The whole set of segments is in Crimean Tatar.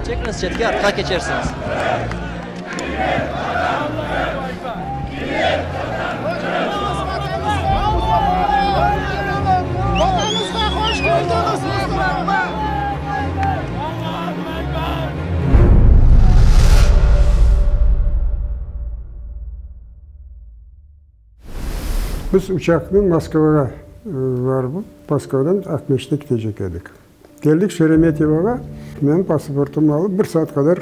Çekiniz çetke, artqa keçersiñiz. Biz uçaqnen Moskvağa barıp, Moskvadan Aqmescitke ketecek edik. Keldik Şeremetyevoğa, menim pasaportımnı alıp, bir saat qadar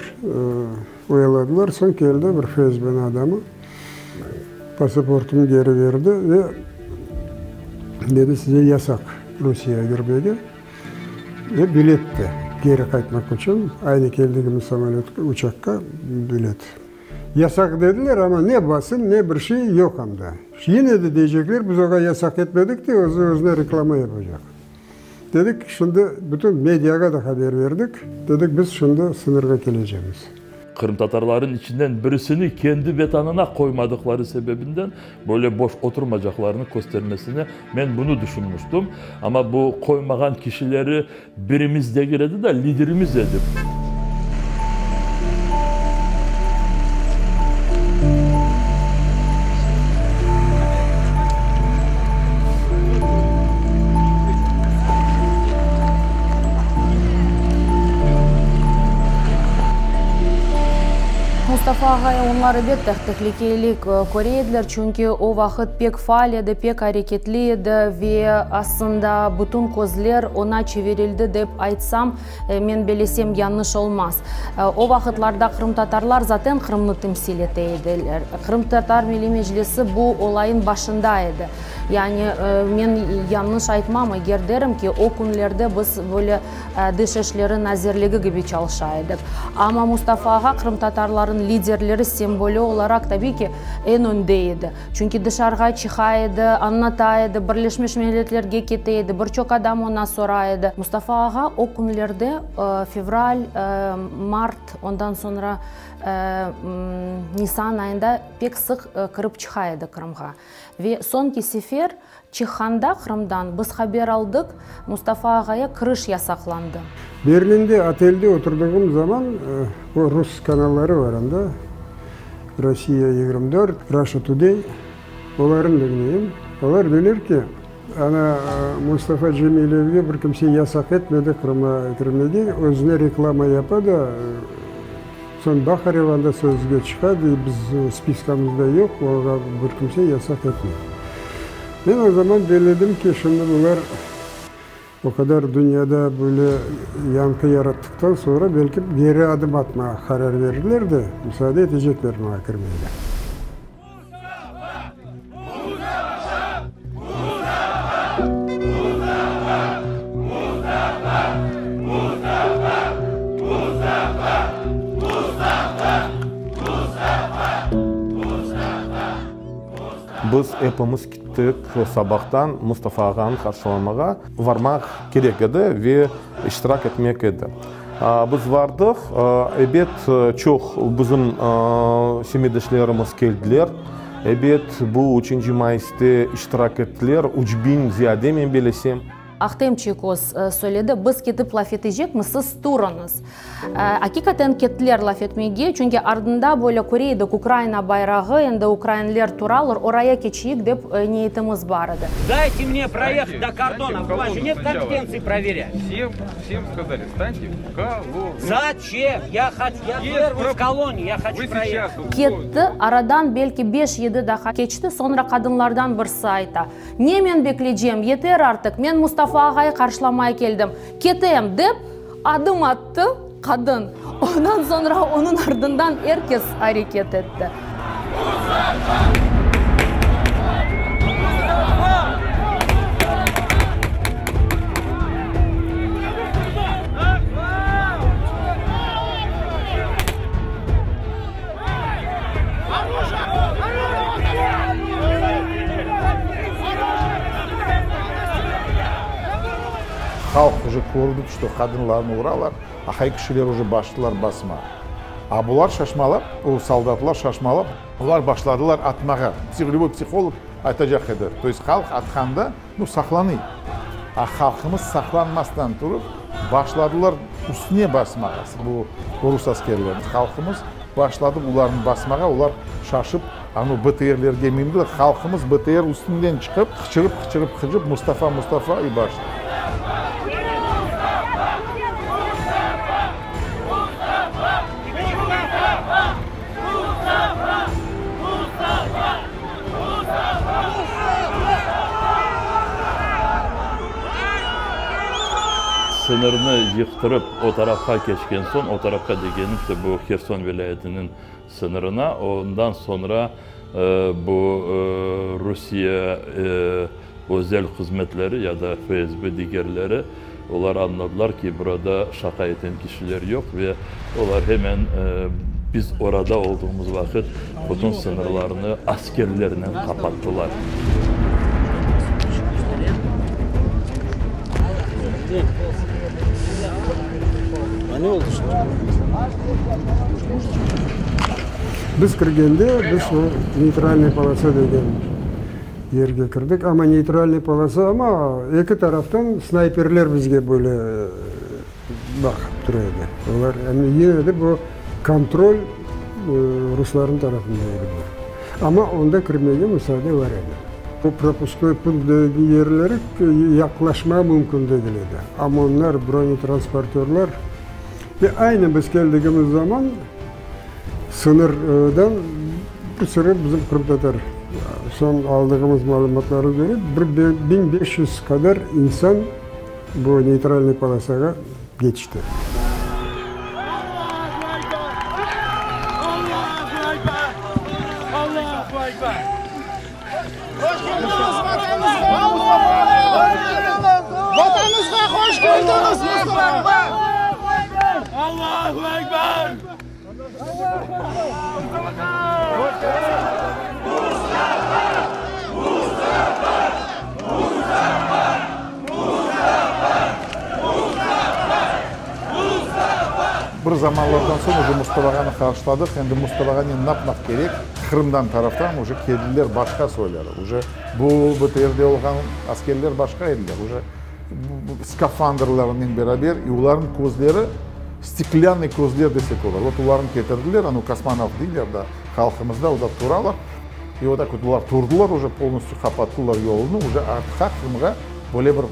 oyaladılar. Soñ keldi bir FSBniñ adamı, pasaportımnı geri berdi ve dedi, size yasaq Rusiyege kirmege ve bilet de, geri qaytmaq içün, aynı keldigimiz samolötqa, uçaqqa bilet. Yasaq dediler, amma ne basın, ne bir şey yoq anda. Yine de deycekler, biz oña yasaq etmedik de, özü özüne reklama yapacaq. Dedik, şimdi bütün mediağa da haber berdik, dedik, biz şimdi sıñırğa kelecemiz. Qırımtatarların içinden birisini kendi vetanına qoymadıqları sebebinden böyle boş oturmacaqlarını köstermesine men bunı düşünmüştüm. Amma bu qoymağan kişileri birimiz degil edi da, liderimiz edi. Mustafa ağay, onlar elbette tehlikeli köre ediler, çünki o vaqıt pek faal edi, pek areketli edi ve aslında bütün közler oña çevirildi dep aytsam, Men belesem, yañlış olmaz. O vaqıtlarda qırımtatarlar zaten Qırımnı temsil ete ediler. Qırımtatar Milliy Meclisi bu olayın başında edi. Yani, men yañlış aytmam, eger derim ki, o künlerde biz böyle Dış işleri nazirligi kibi çalışa edik. Amma Mustafa ağa qırımtatarlarnıñ liderleri, sembolü olaraq, tabiy ki, eñ önde edi. Çünki dışarığa çıqa edi, añlata edi, Birleşmiş Milletlerge kete edi, bir çoq adam oña sora edi. Mustafa ağa o künlerde, fevral, mart, ondan soñra nisan ayında pek sıq kirip çıqa edi Qırımğa. Ve soñki sefer çıqqanda Qırımdan biz haber aldıq, Mustafa ağaya kiriş yasaqlandı. Berlinde otelde oturdığım zaman, o rus kanalları var anda, Rossiya 24, Russia Today, olarnı diñleyim. Olar deyler ki, ana Mustafa Cemilevge bir kimse yasaq etmedi Qırımğa kirmege, özüne reklama yapa da, soñ Baharev anda sözge çıqa, dey, biz spiskamızda yoq, olarğa bir kimse yasaq etmedi. Men o zaman belledim ki, şimdi bular O qadar dünyada böyle yañqı yarattıqtan soñra, belki geri adım atmağa qarar verirler de, musaade etecekler maña kirmege. Biz epimiz kettik sabahtan Mustafa ağanı qarşılamağa varmaq kerek edi ve iştirak etmek edi. Biz vardıq, ebet, çoq bizim semetdeşlerimiz keldiler. Ebet, bu üçünci mayıste iştirak ettiler, 3000 ziyade men bilesem. Ahtem Çiygoz söyledi, biz ketip laf etecekmiz, siz turıñız. Aqiqaten kettiler laf etmege, çünki ardında böyle köre edik Ukraina bayrağı, endi ukrainler turalar, oraya keçeyik dep niyetimiz bar edi. Dayte mne proehat do kordona, u vas je net kompetentsii proveryat? Zaçem? Ya hoçu, ya pervıy v kolonne, ya hoçu proehat. Ketti, aradan belki beş-yedi daqqa keçti, soñra qadınlardan birisi ayta, Ne men beklecem, yeter artıq, men Mustafa ağay qarşılamaya keldim, ketem, dep adım attı qadın. Ondan soñra onıñ ardından er kes areket etti. Halq uje Kördik, çto qadınlarnı uralar, ahay kişiler uje baştılar basma. A bular şaşmalap, o soldatlar şaşmalap, olar başladılar atmağa. Lüboy psiholog aytacaq edi, to est halq atqanda, nu, saqlanıy. A halqımız saqlanmastan turıp, başladılar üstüne basmağa bu rus askerleriniñ. Halqımız başladı olarnı basmağa, olar şaşıp, anu BTRlerge mindiler, halqımız BTR üstünden çıqıp, qıçırıp, qıçırıp, qıcıp, Mustafa, Mustafa i başladı. Sıñırnı yıqtırıp, o tarafqa keçken soñ, o tarafqa degenim, işte bu Herson vilâyetiniñ sıñırına, ondan soñra bu Rusiye özel hızmetleri ya da FSB digerleri, olar añladılar ki, burada şaqa eten kişiler yoq ve olar hemen biz orada olduğumız vaqıt bütün sıñırlarnı askerlernen qapattılar. Biz kirgende, biz o neytralnıy polosa degen yerge kirdik. Amma neytralnıy polosa, amma eki taraftan snayperler bizge böyle baqıp tura edi. Olar, yani yine de bu kontrol ruslarnıñ tarafında edi bu. Amma onda kirmege musaade bar edi. Bu propusknoy punkt degen yerleri yaqlaşmağa mümkün degil edi. OMONlar, bronetransportörlar ve aynı biz keldigimiz zaman sıñırdan bir sıra bizim qırımtatar, soñ aldığımız malümatlara köre, bir 1500 qadar insan Bu neytralnıy polosağa keçti. Bir zamanlardan soñ uje Mustafa ağanı qarşıladıq. Endi Mustafa ağanen napmaq kerek? Qırımdan taraftan uje keldiler başqa soyları. Uje bu BTRde olğan askerler başqa ediler. Uje skafandrlarınen beraber, i olarnıñ közleri steklânnıy közler desek olur. Vot olarnı ketirdiler, anavı kosmonavt deyler da halqımızda, o da turalar. I vot tak vot olar turdılar uje, polnostyu qapattılar yolunı, uje artqa Qırımğa böyle bir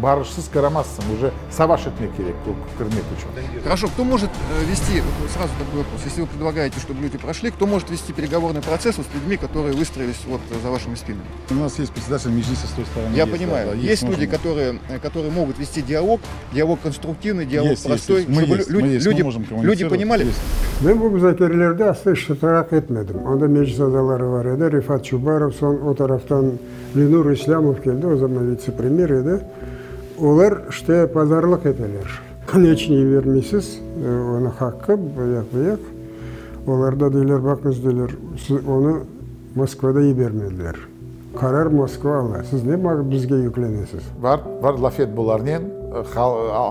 barışsız kiramazsıñ, uje savaş etmek kerek kirmek içün. Хорошо, кто может вести, вот сразу такой вопрос, если вы предлагаете, чтобы люди прошли, кто может вести переговорный процесс вот с людьми, которые выстроились вот за вашими спинами? У нас есть председатель Меджлиса с той стороны. Я есть, понимаю. Да, да, есть, есть люди, можем. которые, которые могут вести диалог, диалог конструктивный, диалог Есть, есть, простой, есть. Мы чтобы есть, лю- мы есть, мы люди, можем люди коммуницировать. понимали. Есть. Men bu muzakerelerde aslı iştirak etmedim. Onda meclis azaları bar edi, Refat Çubarov, soñ o taraftan Lenur İslâmov keldi, o zaman vitse-premyer edi. Olar, işte, pazarlıq eteler. Ne içün yibermeysiz, onıñ haqqı, bu yaq, bu yaq. Olar da deyler, baqıñız, deyler, siz onı Moskvada yibermediler. Qarar Moskva ala. Siz ne bizge yüklenesiz? Bar, bar, laf et bularnen,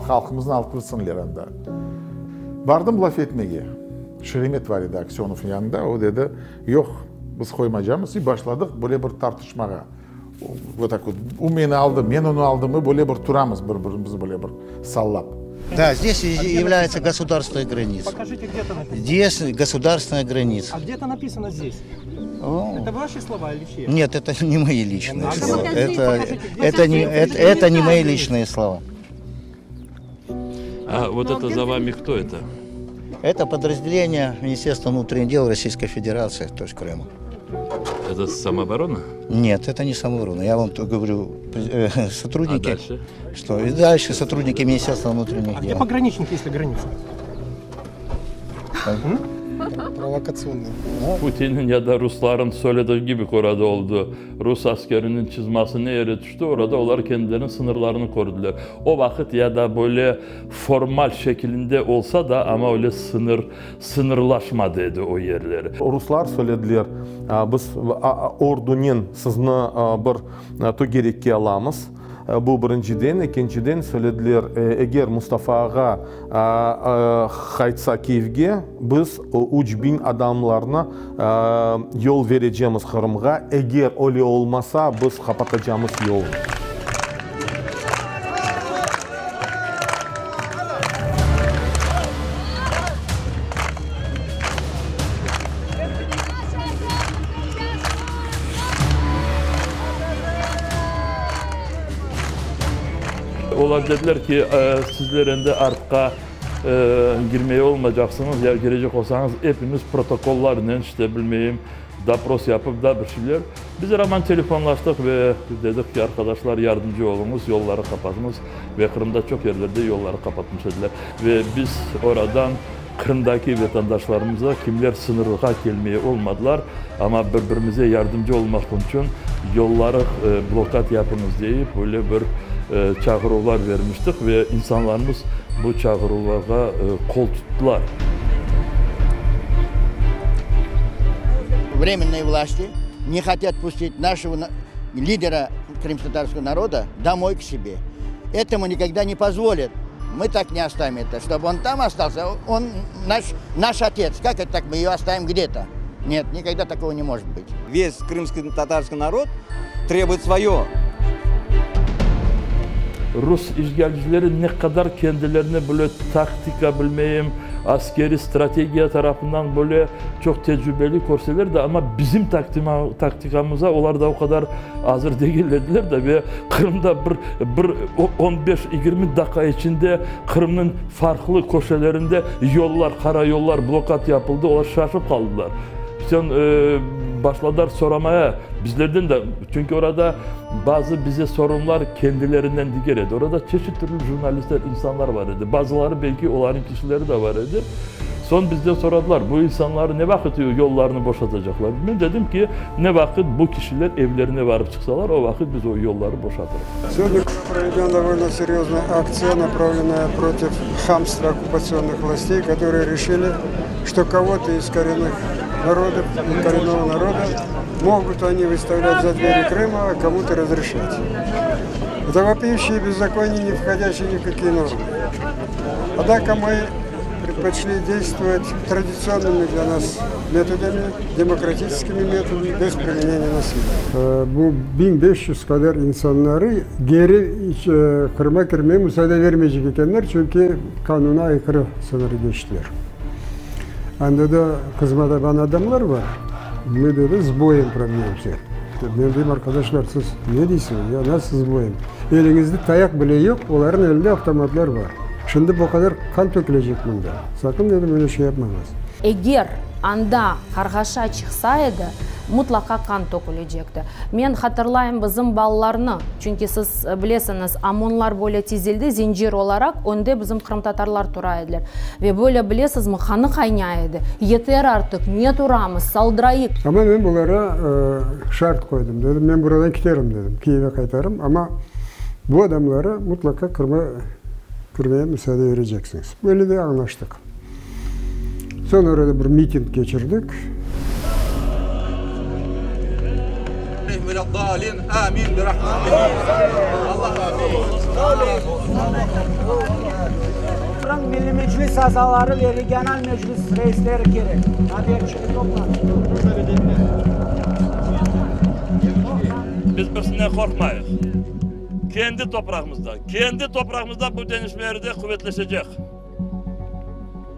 halqımıznı alıp kirsinler anda. Bardım laf etmege. Şeremet bar edi Aksönovnıñ yanında, o dedi, yoq, biz qoymacamız. I başladıq böyle bir tartışmağa. Vot tak vot, o meni aldı, men onı aldım, i böyle bir turamız bir-birimizni böyle bir sallap. Да, здесь является государственная граница. Покажите, где это написано. Здесь государственная граница. А где это написано здесь? О. Это ваши слова или чьи? Нет, это не мои личные А слова. покажите, Это, покажите, где это, не, это, это не мои личные слова. А вот это за вами кто это? Это подразделение Министерства внутренних дел Российской Федерации, то есть Крыма. Это самооборона? Нет, это не самооборона. Я вам говорю, э, сотрудники. А дальше? Что? И дальше сотрудники Министерства внутренних А где дел. пограничники, если граница? Провокационный. Putin'in ya da Rusların söylediği gibi orada oldu. Rus askerinin çizması ne yere tüştü, orada olar kendileriniñ sıñırlarını qorudılar. O vaqıt ya da böyle formal şekilinde olsa da, amma öyle sıñır, sıñırlaşmadı edi o yerleri. Ruslar söylediler, biz ordunen sizni bir tögerekke alamız. Bu birinciden. Ekinciden, söylediler, eger Mustafa ağa qaytsa Kiyevge, biz 3000 adamlarnı yol verecemiz Qırımğa, eger öyle olmasa, biz qapatacamız yolnı. Olar dediler ki, sizler endi artqa girmeye olmaycaqsıñız, ya girecek olsañız, epimiz protokollarnen, işte, bilmeyim, dopros yapıp da bir şeyler. Biz roman telefonlaştıq ve dedik ki, arqadaşlar, yardımcı oluñız, yolları qapatıñız. Ve Qırımda çoq yerlerde yolları qapatmış ediler. Ve biz oradan Qırımdaki vatandaşlarımıza, kimler sıñırğa kelmeye olmadılar, amma bir-birimize yardımcı olmaq içün yolları blokad yapıñız deyip, böyle bir çağıruvlar vermiştik ve insanlarımız bu çağıruvlarğa qol tuttılar. Временные власти не хотят пустить нашего лидера крымско-татарского народа домой к себе. Этому никогда не позволят. Мы так не оставим это, чтобы он там остался. Он наш, наш отец. Как это так мы ее оставим где-то? Нет, никогда такого не может быть. Весь крымский татарский народ требует свое. Rus işğalcileri ne qadar kendilerini böyle taktika bilmeyim, askeriy strategiya tarafından böyle çoq tecrübeli körseler de, amma bizim taktikamıza olar da o qadar azır degil ediler de ve Qırımda bir bir on beş, yigirmi daqqa içinde Qırımnıñ farqlı köşelerinde yollar, qara yollar blokad yapıldı, olar şaşıp qaldılar. Soñ başladılar soramaya bizlerden de, çünki orada bazı bize sorunlar kendilerinden diger edi. Orada çeşit türlü jurnalistler, insanlar bar edi. Bazıları belki olarnıñ kişileri de bar edi. Soñ bizden soradılar, bu insanlar ne vaqıt yollarnı boşatacaqlar? Men dedim ki, ne vaqıt bu kişiler evlerine varıp çıqsalar, o vaqıt biz o yolları boşatırıq. Сегодня проведена довольно серьезная акция, направленная против хамства оккупационных властей, которые решили, что кого-то из коренных народов и коренного народа могут они выставлять за двери Крыма, а кому-то разрешать. Это вопиющие беззаконие, не входящие ни в какие нормы. Однако мы предпочли действовать традиционными для нас методами, демократическими методами, без применения насилия. Bu 1500 qadar insanları geri Qırıma kirmege musaade vermeycek ekenler, çünki qanuna aykırı sıñır geçtiler. Anda da qızmadaban adamlar bar. Мы, dedi, с боем пробьемся. Men deyim, arqadaşlar, siz ne deysiñiz, ya, nasıl с боем? Eliñizde tayaq bile yoq, olarnıñ elinde avtomatlar bar. Şimdi bu qadar qan tökülecek mında. Sakın, dedim, öyle şey yapmañız. Eger anda qarğaşa çıqsa edi, mutlaqa qan tökülecekti. Men hatırlayım bizim balalarnı, çünki siz bilesiñiz, OMONlar böyle tizildi, zincir olaraq, önde bizim qırımtatarlar tura ediler. Ve böyle, bilesizmi, qanı qaynay edi. Yeter artıq, ne turamız, saldırayıq. Amma men bulara şart qoydım, dedim, men buradan kiterim, dedim, Kiyevge qaytarım, amma bu adamları mutlaqa Qırıma kirmege musaade bereceksiñiz. Böyle de añlaştıq. Soñ orada bir miting keçirdik. Qırım Milliy Meclis azaları ve regional meclis reisleri kerek. Biz birisinden qorqmayıq. Kendi toprağımızda, kendi toprağımızda bu deñişmeler de quvetleşecek.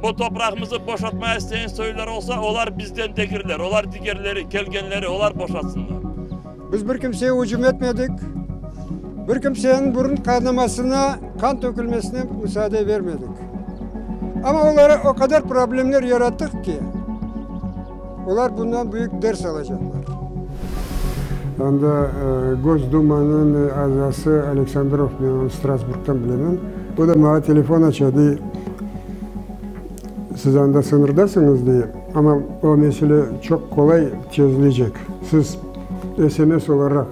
Bu toprağımızı boşatmaya isteyen soylar olsa, olar bizden degirler, olar digerleri, kelgenleri, olar boşatsınlar. Biz bir kimseye ücüm etmedik, bir kimseniñ burun qanamasına, qan tökülmesine musaade bermedik. Amma olara o qadar problemler yarattıq ki, olar bundan büyük ders alacaqlar. Anda Gosdumanıñ azası Aleksandrov, men onı Strasburgdan bilemen, o da maña telefon aça, dey, siz anda sıñırdasıñız, dey, amma o mesele çoq qolay çezilecek. Siz SMS olaraq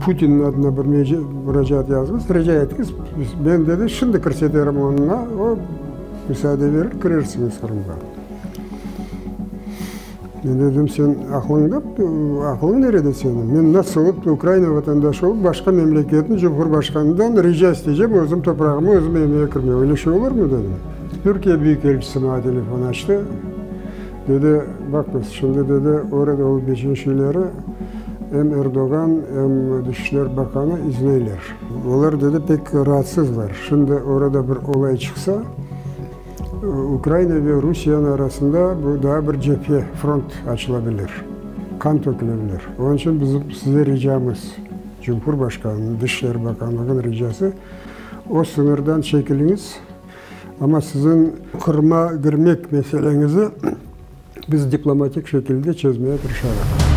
Putinniñ adına bir muracaat yazıñız, rica etiñiz, men, dedi, şimdi kirseterim onunla, o musaade verir, kirersiñiz Qırımğa. Men dedim, sen aqlıñda, aqlıñ nerede seniñ? Men nasıl olıp Ukraina vatandaşı olıp, başqa memleketniñ cumhurbaşqanından rica isteycem özüm toprağıma, özüm evime kirmege, öyle şey olurmı, dedim. Türkiye büyükelçisi maña telefon açtı, dedi, baqıñız, şimdi, dedi, orada olıp keçken şeyleri em Erdoğan, em Dışişler bakanı izleyler. Olar, dedi, pek raatsızlar. Şimdi orada bir olay çıqsa, Ukraina ve Rusiyeniñ arasında bu daa bir cephe, front açıla bilir, qan töküle bilir. Onıñ içün bizim size ricamız, Cumhurbaşqanınıñ, Dışişler bakanlığınıñ ricası, o sıñırdan çekiliñiz, amma siziñ Qırıma kirmek meseleñizi biz diplomatik şekilde çezmeye tırışarıq.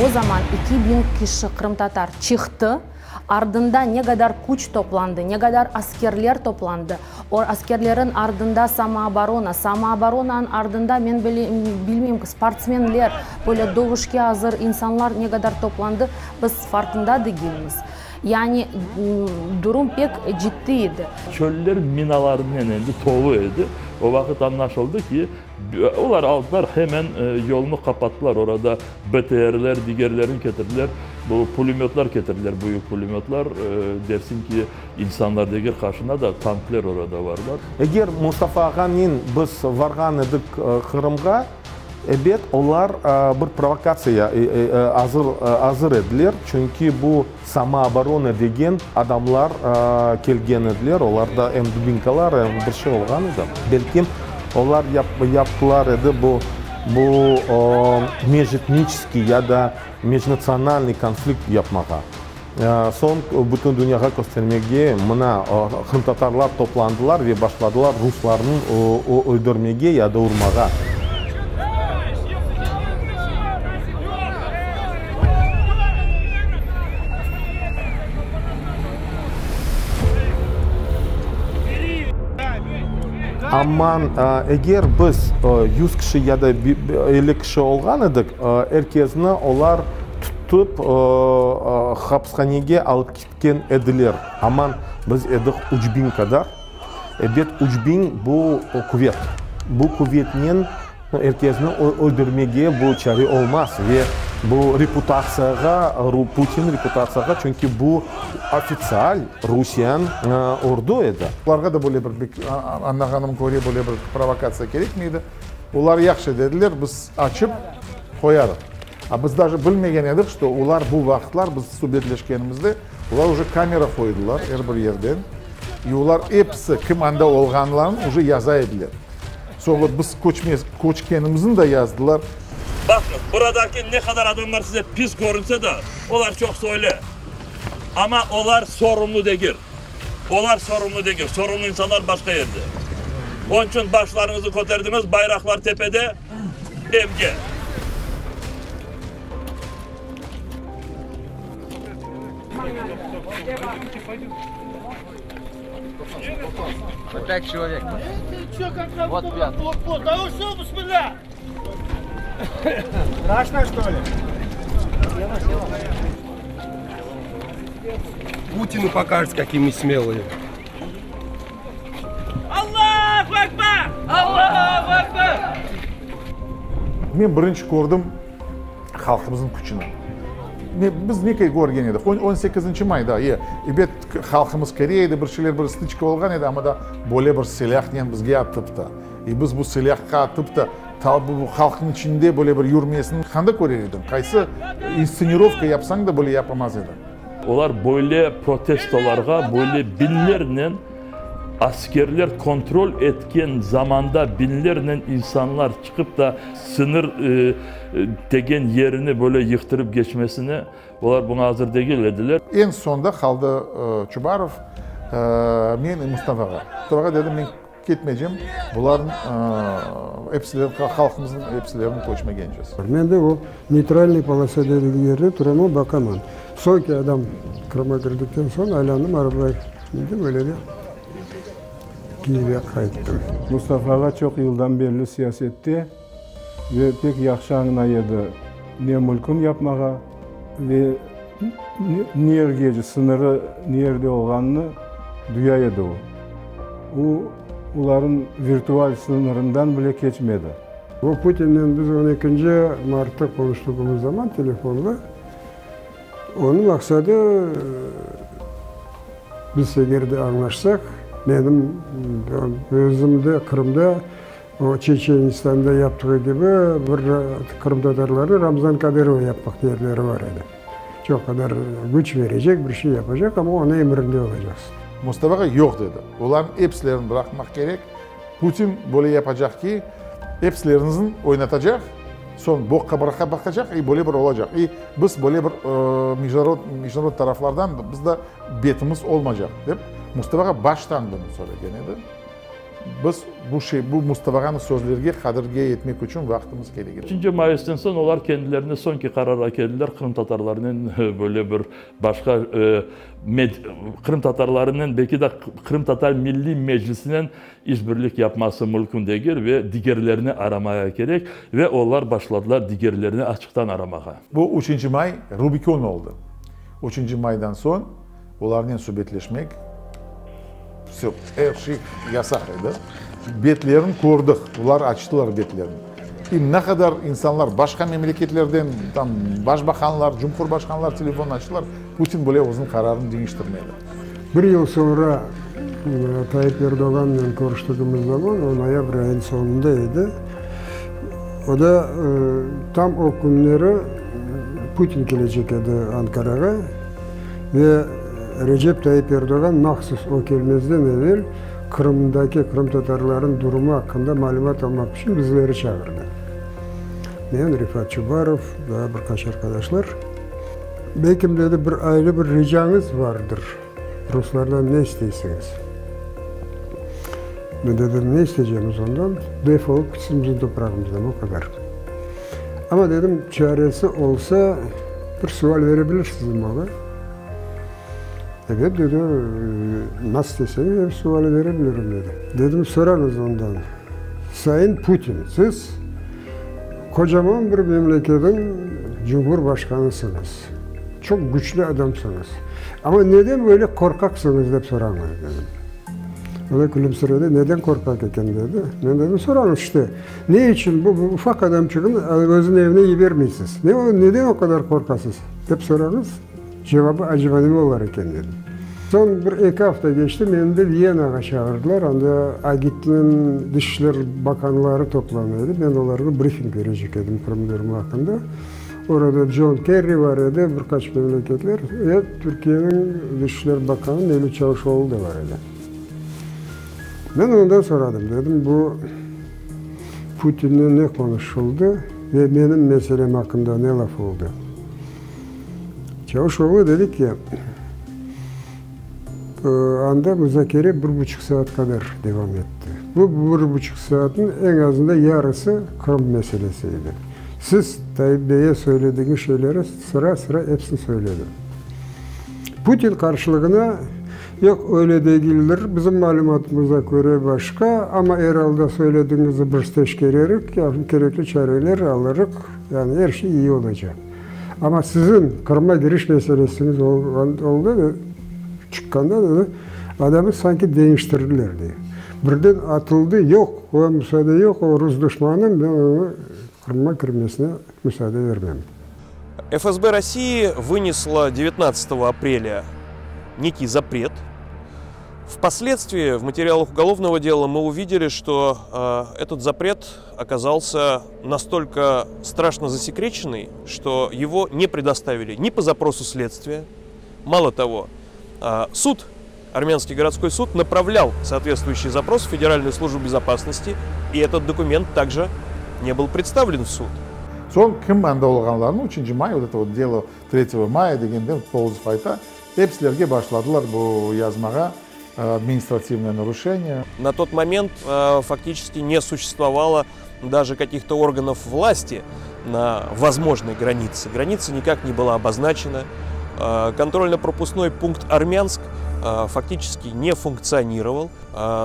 O zaman 2000 kişi qırımtatar çıqtı, ardında ne qadar küç toplandı, ne qadar askerler toplandı, o askerlerin ardında samooborona, samooboronanıñ ardında men bilmeyim, sportsmenler, böyle dövüşke azır insanlar ne qadar toplandı, biz farqında degilmiz. Yani durum pek ciddiy edi. Çöller minalarnen endi tolu edi. O vaqıt añlaşıldı ki, olar aldılar, hemen yolnı qapattılar, orada BTRler, digerlerini ketirdiler, bu pulemötlar ketirdiler, büyük pulemötlar, dersiñ ki, insanlar degil, qarşında da tankler orada varlar. Eger Mustafa ağanen biz varğan edik Qırımğa, Ebet, olar bir provokatsiya azır azır ediler, çünki bu samooborona degen adamlar kelgen ediler, olarda em dubinkalar, em bir şey olğan edi. Belki, olar yaptılar edi bu bu mejetniçeskiy ya da mejnatsionalnıy konflikt yapmağa. Soñ bütün dünyağa köstermege, mına, qırımtatarlar toplandılar ve başladılar ruslarnı öldürmege ya da urmağa. Amma eger biz 100 kişi ya da 50 kişi olğan edik, er kesni olar Tutıp, hapishanege alıp ketken ediler. Aman, biz edik 3000 qadar. Ebet, 3000 bu quvet. Bu quvetnen er kesni öldürmege bu çare olmaz. Ve bu reputatsiyağa, Putin reputatsiyağa, çünki bu ofitsial Rusiyan ordu edi. Olarğa da böyle bir, añlağanıma köre, böyle bir provokatsiya kerekmey edi. Olar yahşı dediler, biz açıp qoyarıq. A biz daje bilmegen edik, çto olar bu vaqıtlar biz subetleşkenimizde, olar uje kamera qoydılar er bir yerden, i olar episi kim anda olğanlarını uje yaza ediler. Soñ vot biz köçmez, köçkenimizni da yazdılar. Baqıñız, buradaki ne qadar adamlar size pis körünse de, olar çoqsı öyle. Amma olar sorumlu degil. Olar sorumlu degil. Sorumlu insanlar başqa yerde. Onıñ içün başlarıñızı köterdiñiz, bayraqlar tepede. Evge. Пять человек. Вот пятый. Страшно, что ли? Путину покажет, какие мы смелые. Allahu Ekber! Allahu Ekber! Men birinci kördim halqımıznıñ küçüni. Ne, biz ne körgen edik? On sekizinci mayda, e, ebet, halqımız kere edi, bir şeyler, bir stıçka olğan edi, amma da böyle bir silâhnen bizge atıp da, e, biz bu silâhqa atıp da, ta bu halqnıñ içinde böyle bir yürmesini qanda körer ediñ? Qaysı instsenirovka yapsañ da böyle yapamaz ediñ. Olar böyle protestolarğa böyle biñlernen askerler kontrol etken zamanda biñlernen insanlar çıqıp da sıñır degen yerini böyle yıqtırıp geçmesine olar buña azır degil ediler. Eñ soñda qaldı Çubarov, men Mustafa ağa. Mustafa ağa dedi, men Ketmeycem, bularnıñ episileri, halqımıznıñ episilerini köçmegencez. Men de o neytralnıy polosa dedigi yerde turaman, baqaman. Soñki adam Qırımğa kirdikten soñ aylandım, arabaya mindim, öyle de Kiyevge qayttım. Mustafa ağa çoq yıldan berli siyasette ve pek yahşı añlay edi ne mülkün yapmağa ve ne yergece, sıñırı ne yerde olğanını duya edi o. O, olarnıñ virtual sıñırından bile keçmedi. Bu Putinnen biz on ekinci martta qonuştığımız zaman telefonla, onıñ maqsadı, biz eger de añlaşsaq, menim özüm de Qırımda o Çeçenistanda yaptığı kibi bir qırımtatarlarnı Ramzan Kadırov yapmaq niyetleri bar edi. Çoq qadar küç verecek, bir şey yapacaq, amma onıñ emirinde olacaqsıñ. Mustafa ağa yoq dedi. Olarnıñ episilerini bıraqmaq kerek. Putin böyle yapacaq ki, epsileriñizni oynatacaq, soñ boqqa baqacaq i böyle bir olacaq. I biz böyle bir mejnarod taraflardan bizde betimiz olmacaq, dep Mustafa ağa baştan bunı söylegen edi. Biz bu şey, bu Mustafa ağanıñ sözlerge qadirge yetmek içün vaqtımız kerek edi. Üçünci mayıstan soñ olar kendilerine soñki qararğa keldiler, qırımtatarlarnen böyle bir başqa qırımtatarlarınen, belki de Qırımtatar Milliy Meclisinen işbirlik yapması mülkün degil ve digerlerini aramaya kerek ve olar başladılar digerlerini açıqtan aramağa. Bu üçünci may Rubikon oldı. Üçünci maydan soñ olarnen subetleşmek, vse, er şey yasaq edi. Betlerini kördik, olar açtılar betlerini. İ ne qadar insanlar başqa memleketlerden, tam başbaqanlar, cumhurbaşqanlar telefon açtılar, Putin bile özüniñ qararını deñiştirmedi. Bir yıl soñra Tayyip Erdoğannen körüştigimiz zaman, o noyabr ayınıñ soñunda edi, o da tam o künleri Putin kelecek edi Ankarağa ve Recep Tayyip Erdoğan mahsus o kelmezden evel Qırımdaki qırımtatarlarnıñ durumu aqqında malümat almaq içün bizleri çağırdı. Men, Refat Çubarov, daa bir qaç arqadaşlar. Belkim, dedi, bir ayrı bir ricañız vardır, ruslardan ne isteysiñiz? Men dedim, ne isteycemiz ondan, def olıp gitsin bizim toprağımızdan, o qadar. Amma, dedim, çaresi olsa, bir sual bere bilirsiñizmi oña? Ebet, dedi, nasıl isteseñiz, er suali bere bilirim, dedi. Dedim, sorañız ondan, Sayın Putin, siz qocaman bir memleketiñ cumhurbaşqanısıñız, çoq güçlü adamsıñız, amma neden böyle qorqaqsıñız, dep sorañız, dedim. O da külümsiredi, neden qorqaq eken, dedi. Men dedim, sorañız işte, ne içün bu ufaq adamçığını özüniñ evine yibermeysiz, neden o qadar qorqasız, dep sorañız. Cevabı, aceba neme olar eken, dedim. Soñ bir eki afta keçti, meni de Viyenağa çağırdılar, anda AGİTniñ dış işler bakanları toplana edi, men olarğa brifing berecek edim Qırım durumu aqqında. Orada Con Kerri bar edi, bir qaç memleketler ve Türkiyeniñ dış işler bakanı Mevlüt Çavuşoğlu da bar edi. Men ondan soradım, dedim, bu Putinnen ne qonuşıldı ve menim meselem aqqında ne laf oldı? Çavuşoğlu dedi ki, anda muzakere bir buçuq saat qadar devam etti. Bu bir buçuq saatnıñ eñ azında yarısı Qırım meselesi edi. Siz, Tayyip beye söyledigiñ şeyleri sıra-sıra epsini söyledi. Putin qarşılığına, yoq, öyle degildir, bizim malümatımıza köre başqa, amma er alda söyledigiñizni biz teşkererik, kerekli çareler alırıq, yani er şey iyi olacaq. Amma siziñ Qırımğa kiriş meselesiñiz oldı da, çıqqanda dedi, adamı sanki deñiştirdiler, dey. Birden atıldı, yoq, oña musaade yoq, o rus duşmanı, men oña Qırımğa kirmesine musaade bermem. FSB России вынесла 19 апреля некий запрет Впоследствии в материалах уголовного дела мы увидели, что э, этот запрет оказался настолько страшно засекреченный, что его не предоставили ни по запросу следствия. Мало того, э, суд, Армянский городской суд, направлял соответствующий запрос в Федеральную службу безопасности, и этот документ также не был представлен в суд. Soñ kim anda olğanlarını üçünci may, vot это вот дело третьего мая degende Polozov ayta, Epsilerge başladılar bu yazmağa administrativное naruşение. На тот момент фактически не существовало даже каких-то органов власти на возможной границе. Граница никак не была обозначена. Контрольно-пропускной пункт Армянск фактически не функционировал.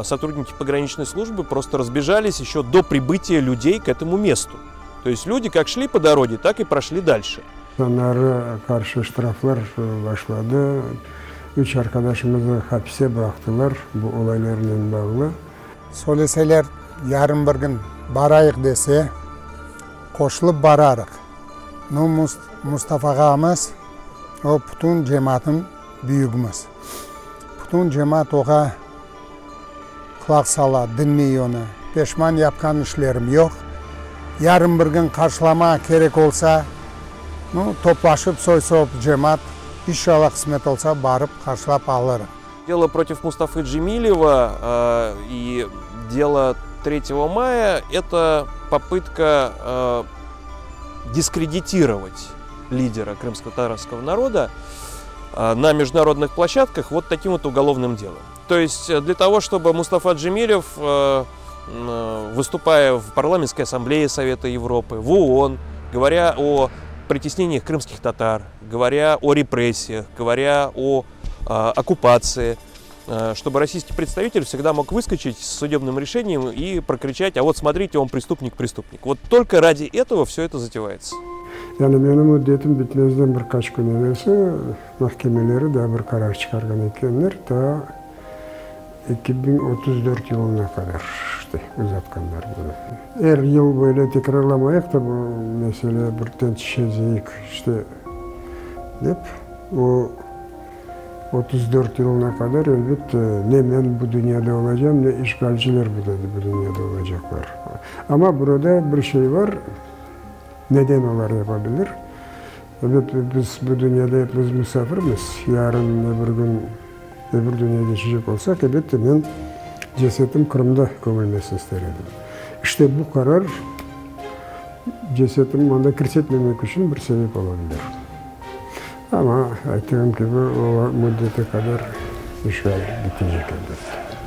Сотрудники пограничной службы просто разбежались еще до прибытия людей к этому месту. То есть люди как шли по дороге, так и прошли дальше. İnsanlara qarşı ştraflar başladı. Üç arqadaşımıznı hapise bıraqtılar bu olaylarnen bağlı. Söyleseler, yarın bir gün barayıq dese, qoşulıp bararıq. Nu, Mustafa ağamız, o bütün cemaatnıñ büyügimiz. Bütün cemaat oğa qulaq sala, diñley onı. Peşman yapqan işlerim yoq. Yarın bir gün qarşılama kerek olsa, nu, toplaşıp soy-sop cemaat, inşallah qısmet olsa, barıp qarşılap alırıq. Дело против Мустафы Джемилева и дело 3 мая – это попытка дискредитировать лидера крымско-татарского народа на международных площадках вот таким вот уголовным делом. То есть для того, чтобы Мустафа Джемилев, выступая в Парламентской ассамблее Совета Европы, в ООН, говоря о притеснениях крымских татар, говоря о репрессиях, говоря о оккупации, чтобы российский представитель всегда мог выскочить с судебным решением и прокричать, а вот смотрите, он преступник, преступник. Вот только ради этого все это затевается. Yani menim müddetim bitmezden bir qaç kün evelsi mahkemeleri daa bir qarar çıqarğan ekenler, taa 2034 yılına qadar işte uzatqanlar bunı. Er yıl böyle tekrarlamayıq da bu mesele, birden çezeyik işte dep, o 34 yılına qadar, elbette, ne men bu dünyada olacam, ne işğalciler bu dünyada olacaqlar. Amma burada bir şey bar, neden olar yapa bilir? Elbette, biz bu dünyada epimiz musafirmiz, yarın, öbür kün öbür dünyaya keçecek olsaq, elbette, men cesetim Qırımda kömülmesini ister edim. İşte bu qarar cesetimni anda kirsetmemek içün bir sebep ola bilir. Amma, ayttığım kibi, o müddete qadar işğal bitecek, elbette.